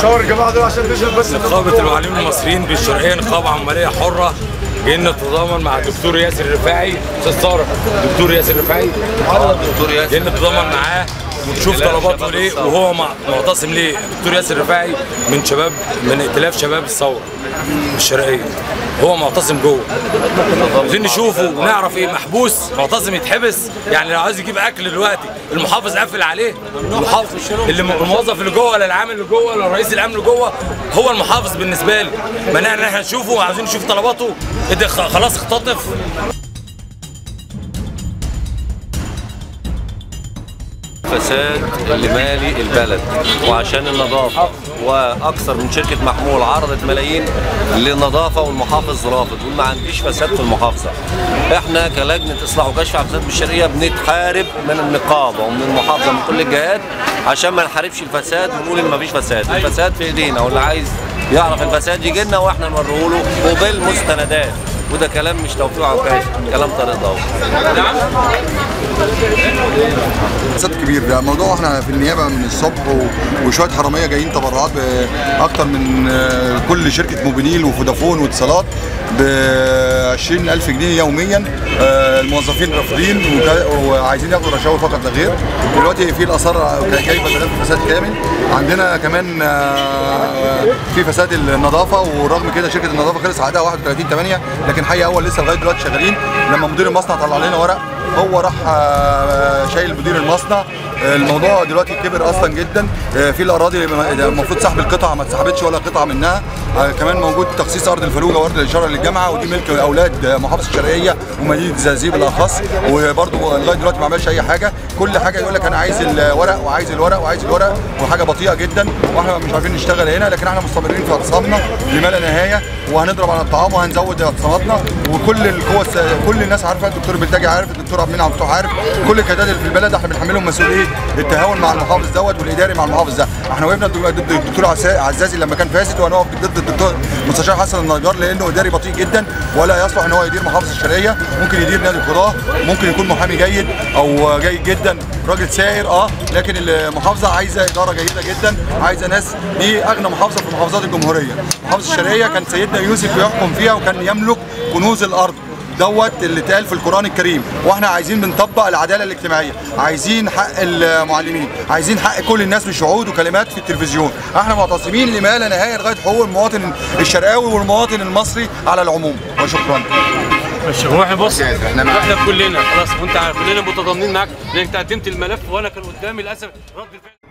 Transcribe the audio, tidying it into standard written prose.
صور الجماعة دول عشان تشوف بس. نقابة المعلمين المصريين بالشرقيه، نقابة عماليه حره، جايين نتضامن مع الدكتور ياسر الرفاعي. استاذ طارق، الدكتور ياسر الرفاعي، الدكتور ياسر جايين نتضامن معاه ونشوف طلباته ليه وهو معتصم ليه. الدكتور ياسر الرفاعي من شباب، من ائتلاف شباب الثورة الشرقية، هو معتصم جوه، عايزين نشوفه ونعرف ايه. محبوس معتصم يتحبس، يعني لو عايز يجيب اكل دلوقتي المحافظ قافل عليه، المحافظ اللي الموظف اللي جوه ولا العامل اللي جوه ولا رئيس الامن اللي جوه هو المحافظ بالنسبة لي. منعنا ان احنا نشوفه وعايزين نشوف طلباته. خلاص اختطف. فساد اللي مالي البلد، وعشان النظافة، واكثر من شركة محمول عرضت ملايين للنظافه والمحافظ رافض، وما عنديش فساد في المحافظة. احنا كلجنه اصلاح وكشف عن فساد بالشرقيه بنتحارب من النقابة ومن المحافظة من كل الجهات عشان ما نحاربش الفساد ونقول ان ما فيش فساد. الفساد في ايدينا، واللي عايز يعرف الفساد يجي لنا واحنا نوريه له وبالمستندات. وده كلام مش توفيق عكاش، كلام طارق ضوء. فساد كبير ده موضوع. احنا في النيابة من الصبح وشوية حرامية جايين تبرعات باكتر من كل شركة موبينيل وفودافون واتصالات ب 20000 جنيه يوميا. الموظفين رافضين وعايزين ياخدوا رشاوي فقط لا غير. دلوقتي في الاثار جايبه ملف فساد كامل. عندنا كمان في فساد النظافة، ورغم كده شركة النظافة خلص عقدها 31/8، لكن حي اول لسه لغاية دلوقتي شغالين. لما مدير المصنع طلع لنا ورق، هو راح شايل مدير المصنع. الموضوع دلوقتي كبر اصلا جدا. في الاراضي المفروض سحب القطعة ما اتسحبتش ولا قطعه منها. كمان موجود تخصيص ارض الفلوجه وارض الاشارة للجامعة، ودي ملك اولاد محافظة الشرقية ومدينة الزقازيق بالاخص، وبرده لغاية دلوقتي ما عملش اي حاجة. كل حاجة يقول لك انا عايز الورق وعايز الورق وعايز الورق، وحاجه بطيئه جدا، واحنا مش عارفين نشتغل هنا. لكن احنا مستمرين في اعتصامنا لما لا نهاية، وهنضرب على الطعام وهنزود اعتصاماتنا. وكل القوى، كل الناس عارفه، الدكتور بلتاجي عارف، الدكتور عبد المنعم مفتوح عارف، كل القيادات اللي في البلد احنا بنحملهم مسؤولية التهاون مع المحافظ دوت والاداري مع المحافظ ده. احنا وقفنا ضد الدكتور عزازي لما كان فاسد، وهنقف ضد الدكتور مستشار حسن النجار لانه اداري بطيء جدا ولا يصلح ان هو يدير محافظة الشرقية. ممكن يدير نادي القضاة، ممكن يكون محامي جيد او جيد جدا، راجل سائر لكن المحافظة عايزه ادارة جيدة جدا، عايزه ناس. دي اغنى محافظة في محافظات الجمهورية، محافظة الشرقية كان سيدنا يوسف بيحكم فيها وكان يملك كنوز الارض دوت اللي اتقال في القرآن الكريم. واحنا عايزين بنطبق العدالة الاجتماعية، عايزين حق المعلمين، عايزين حق كل الناس، مش وعود وكلمات في التلفزيون. احنا معتصمين لما لا نهاية لغاية حقوق المواطن الشرقاوي والمواطن المصري على العموم. وشكرا. ماشي، هو احنا بص احنا كلنا خلاص، وانت عارف كلنا متضامنين معاك لانك قدمت الملف وانا كان قدامي للاسف رد الفعل.